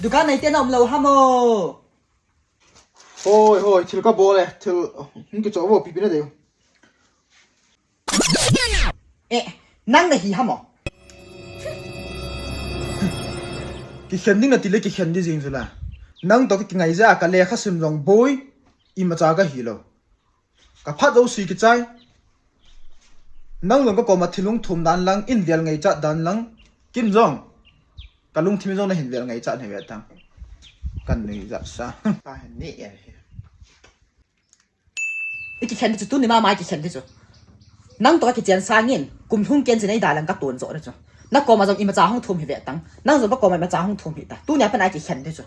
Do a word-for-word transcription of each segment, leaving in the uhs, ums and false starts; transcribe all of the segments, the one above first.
Dukan neite na umlou ham o. Hoi, hoi, thil kabol e, thil, hmm, kichoh vo, pipi na dei. Eh, nang nahi ham o. Kikhen ding nati le kikhen ding jing chu la. Nang toh kingai jeh a kalekha sim jong boi, imacha kahilou. Kaphat jouse kichai. Nang jong kakoma thil hung thum dan lang, in vel ngaichat dan lang. Ken jong kalungthim jong nahin vel ngaichat hi ve tang. Kanuijat sa. Kahin neh e. Ikikhen ding chu, tuni mama ikikhen ding chu. Nang toh kakichen sangin, kum lhung ken chin eidalhang katon jo ding chu. Nakoma jong imacha hung thum hi ve tang. Nang jong kakoma imacha hung thum hih tan. Tunia pat a ikikhen ding chu.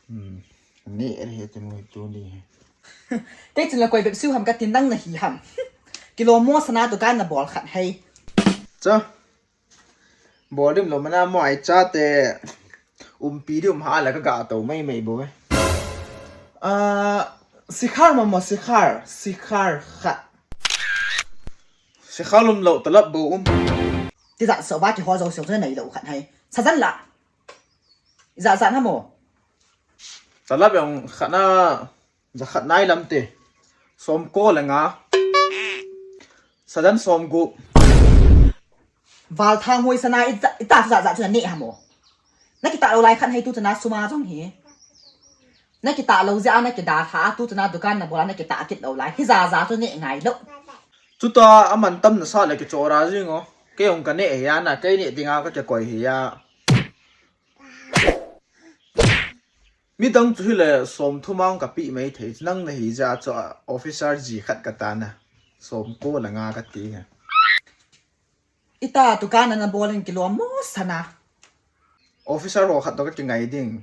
Hmm. Neh e, tuni hi. Kei chun la koi bep siu ham katin, nang nahi ham. Kilom mo sana dukan nabol khat hi. Cha. Bol dim lou mana mo, ai chate. Umpi ding um ha la kaga tou mai mai bou e. Ah, sikhar mama, sikhar, sikhar khat. Sikhar umlou, talap bou um. Tijat so ba kihou jou sou chu neilou khat hi. Sajan la. Ijat jat ham o. Talap jong khat na, jakhat nai lam te. Somko le nga. Sajan somgup. Val thang hoi sana ita, ita jat jat chu naneh ham o. Nakitah lou lai khat hi tu chana suma jong hi. Nakitah lou jeh a nakidalha a tu chana dukan nabol a nakitah kit lou lai. Hijat jat chu neh ngailou. Chuta aman tam nasa le kichoh ra jing o. Kei jong kaneh hi a na, kei neh dinga kakikoi hi a. Midang chu hile somthum a kapeh mai thei, nang nahi jeh a chu officer ji khat katan a. Somko le nga kati hi. Ita dukan nabol in kilom mo sana. Officer ho khat toh kakingai ding.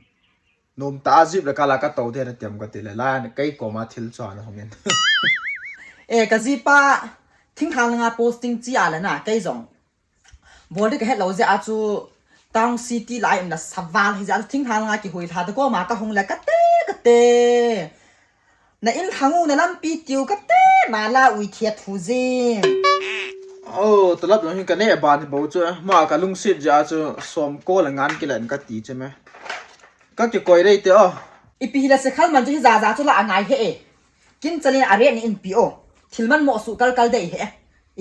Nomtah a jeep le kala katou ding nati ham kati le, la kei koma thil chu ana hung in. Eh, kajipa thinglhang langa posting che a le na, kei jong bol ding kahet lou jeh a chu town city lai umna saval hi jeh a chu thinglhang langa kihuilha te koma kahung le kate, kate. Na in lhang u, na lampi tiu kate, mala ui thia thu jing. Oh, talap jong hi kaneh ban bou chu, ma kalungset jeh a chu somko le nga in kilen kati chu me. Kakikoi dei te o. Ipi hile sikhar man chu hijat jat chu la angai hih e. Kin chalin a rate ni inpi o. Thil man mo su kal kal dei hih e.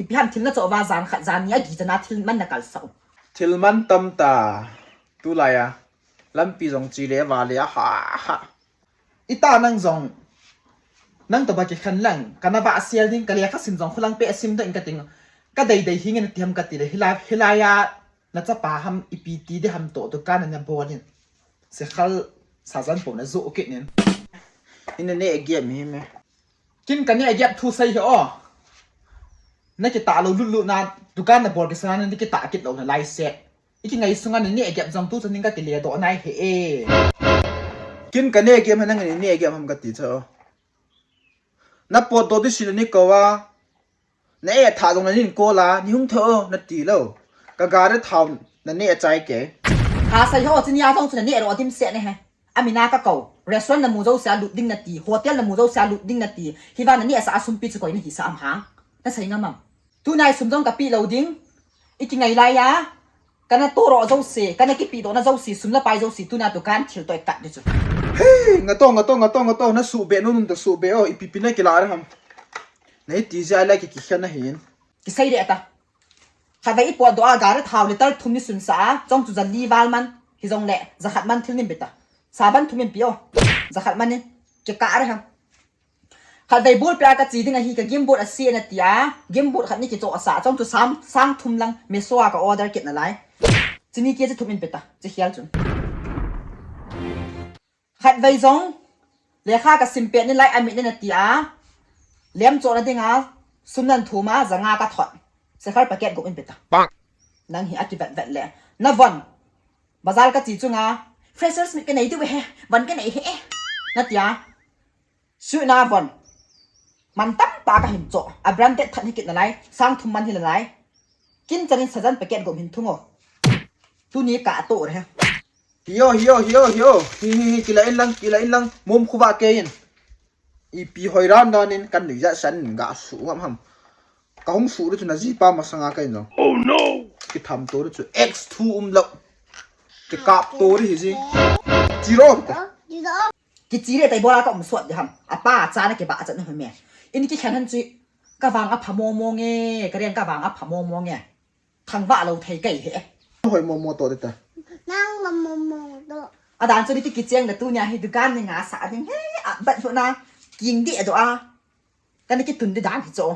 Ipi ham thil nachoh uva jan khat jan ni a gitana thil man nakal sah u. Thil man tam ta. Tulai a. Lampi jong chi le va le a ha ha. Ita nang jong. Nang toh ba kikhen lang. Kana va sel ding, kalekha sim jong khulang pe sim doh in kating. Kadei dei hi ngen ti ham kati le. Hilai, hilai a. Nachapa ham ipi ti ding ham toh dukan nabol in. Sikhar sajan po najoh kit nin. Ina neh gep hi me. Kin kaneh gep thu sei hi o. Nakitah lou lulu na dukan nabol kisana nakitah kit lou nalai se. Ikingai sunga naneh gep jong tu chanin kakile doh nai hi e. Kin kaneh gep hi, nang neh gep ham kati chu. Napotdoh ding si nani kou a. Na e thah jong nanin call a, ni hung tho, nati lou. Ka gari thao naneh chai ke. Asei ho, chuni a jong chu naneh ro dimset ne he. Amina kakou. Restaurant namu jouse a lut ding nati, hotel namu jouse a lut ding nati. Hiva naneh sa a sumpi chu koi nahisah am hang. Nasei ngam am. Tunai sum jong kapeh lou ding. Ikingai lai a. Kana toro jouse, kana kipedohna jouse, sum le pai jouse, tuna dukan thil toh ikat ding chu. Hey, ngato, ngato, ngato, ngato, nasuhbeh nom, nasuhbeh o, ipi pi nakilah ham. Naiti jeh a le ki, kikhen ahin. Kisei deh ta. Khatvei ipotdoh a gari thao liter thum ni sunsa a, chong chu jali val man, hijongle, jakhat man thil nin beta. Saban thum in pi o, jakhat man in, kikah re ham. Khatvei ball peh a kache ding ahi, ka gameboot ase nati a, gameboot khat ni kichohsah, chong chu sang, sang thum lang, Meesho a ka order kit nalai. Chuni kia chu thum in peta, chu hial chun. Khatvei jong, lekha kasim pet nalai amit nati a, lem chohna dinga, sum nan thum a, janga kathot. Sikhar packet gup in peta. Nang hi akivet vet le. Navon. Bazar kache chunga, freshers meet kanei diu ahi, von kanei ahi. Nati a. Suit na von. Man tamtah kahin choh. A branded that hi kit nalai. Sang thum man hi nalai. Kin chanin sajan packet gup hin thung o. Tuni katoh re. Hio, hio, hio, hio. Hi, hi, hi, kila in lang, kila in lang. Mom khuva kei in. Ipi hoi ran dan in kanuijat san gasuh ngam ham. Kahung suh ding chu najipa masanga kahin jong. Oh no! Kitham to ding chu X two umlou. Kikap to di hi ji. Chi ro ta. Kichi le tai bola ka um suat di ham. Apa cha na kiba cha na me. Ini kikhen han chi. Ka vang apha mo mo nge. Ka rian ka vang apha mo mo nge. Thangvah lou thei kei he. Hoi mo mo to di ta. Nang mo mo mo to. Adan chu ni kicheng na tunia hi dukan ni nga sa ding he. A bat hu na. King di do a. Kana kitun di dan hi cho.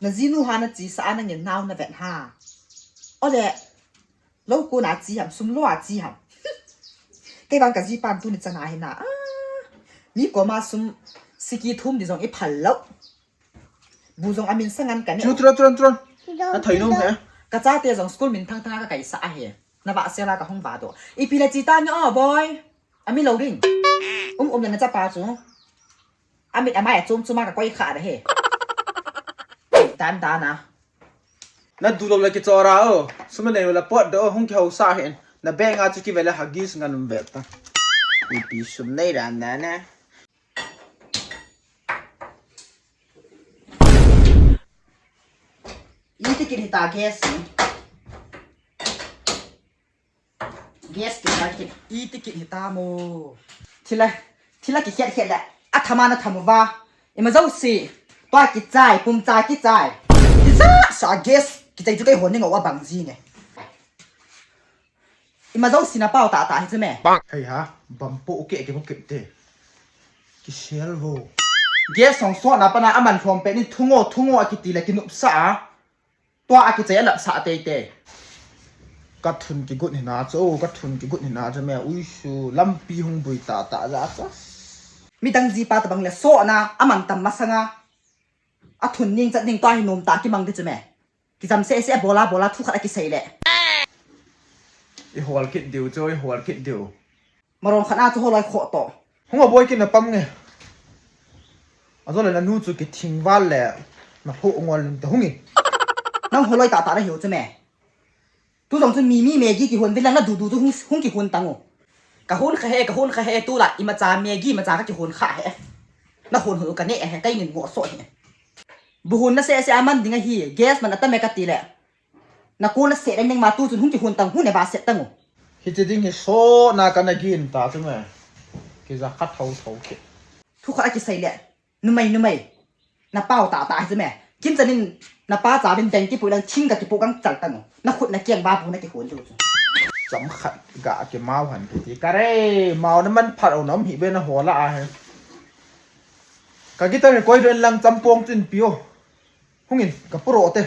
Na jinu ha na chi sa a na ngin nau na vet ha. Ole. Lou ko na chi ham, sum lou a chi ham. Kei vang ka jipan tuni chana hi na. Ah. Mi koma sum siki thum di jong i phal lou. Bu jong amin sangan ka ne. Chu tron tron tron. Na thoi nom he. Ka chate jong school min thang thang a ka kai sa a he. Na va sela ka hung va do. Ipi le chi ta ni o boy. Ami lou ding. Um um le na chapa chu. Amit amai a chum chuma ka koi kha da he. Dan dan a. Na du lou le kichora o. Sum nei le pot do hung kihausa hen. Na bank a chu kivele Huggies ngan um ve ta. Ipi sum nei ran na na. Iti kit hita gas ni. Gas kit ta kit. Iti kit hita mo. Thila, thila kikhet khet le. Athama na thamu va. Ima jouse. Tua kichai, pum cha kichai. Iza sa gas kichai chu kei hon ni ngo wa bang ji ne. Ima jouse na pao ta ta hi chu me. Hei ha, bam po ke ke mo kip te. Kisel vo. Gas song so na pa na aman lhom pe ni thungo, thungo a kiti le kinupsa a. Tua a kichai a lapsa teitei. Ka thun kigut hina chu, ka thun kigut hina chu me, ui su, lampi hung bui ta ta ja chu. Midang jipa tabang le so na, aman tam masanga. A thun ning chat ning tua hi nom ta kimang di chu me. Kijam se se bola bola thu khat a kisei le. I hol kit diu chu, i hol kit diu. Marong khat a chu holoi kho to. Hung a boi kin na pam nge. A zo le na nu chu kithing val le na ho ngol ta hung i. Nang holoi ta ta na hiu chu me. Tu jong chu mi mi Maggi kihon vin lang na du du chu hung, hung kihon tang u. Ka hon kha he, ka hon kha he tu la imacha Maggi macha ka kihon kha he. Na hon hon u ka ne he, ka inin ngo so he. Bu hon na se se a man ding ahi, gas man atam e ka ti le. Na ko na se ding ding ma tu chun hung kihon tang, hung ne va se tang u. Hichi ding hi so na ka na gin ta chu me. Kija khat thau thau ke. Thu khat a kisei le. Numei, numei. Na pao ta ta hi chu me. Kimchan in na pa cha vin deng kipu lang thing ka kipu gang chal tang u. Na khut na kiang ba bu na kihon tu chu. Cham khat ga ke mau han kiti. Ka re, mau na man phat u nom hi be na ho la a he. Ka guitar koi ren lang champong chin pio. Hungin, ka puro te.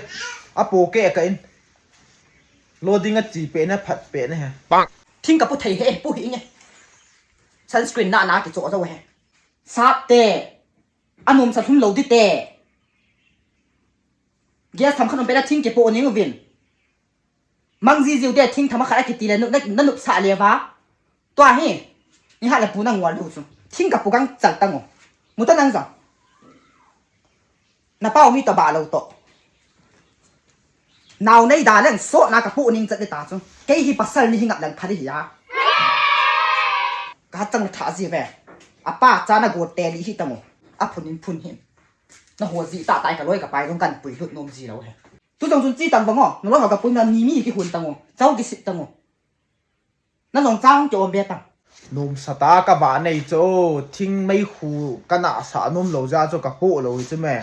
A po ke ka in. Loading a chi pe na phat pe na he. Thing ka pu thei he, pu hi nge. Sunscreen na na kicho jo he. Sat te. Anom sa thum lo di te. Gas tham khan um pe na thing kipu ning uvin. Mang ji jiu te thing thama khat a kiti le nu, na, na nup sa le va. Tua hi. Ni ha le pu na ngol lu chu. Thing ka pu gang chal tang u. Mu ta nang jong. Na pao mi ta ba lo to. Nau nei da leng so na ka pu ning chat le ta chu. Kei hi pasal ni hi ngap lang pha di hi a. Ka chang tha ji ve. A pa cha na go te li hi tang u. A phun in phun hin. Na ho ji ta tai ka loi ka pai jong kan pui lut nom ji lo he. Tu jong chun chi tang vang o, na loi ho ka pui na mi mi kihon tang u, chau kisip tang u. Na jong chang ki om be tang. Nom sa ta ka va nei chu, thing mei khu ka na sa nom lo ja chu ka pu lo hi chu me.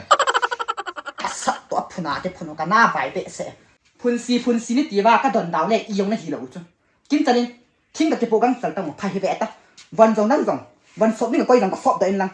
Ka sa to a phun a ke phun u ka na vai be se. Phun si, phun si ni ti va ka don dau le i jong na hi lo chu. Kimchan in, thing ka kipu gang chal tang u, pha hi ve ta. Von jong nang jong, von sop ni ka koi jong ka sop da in lang.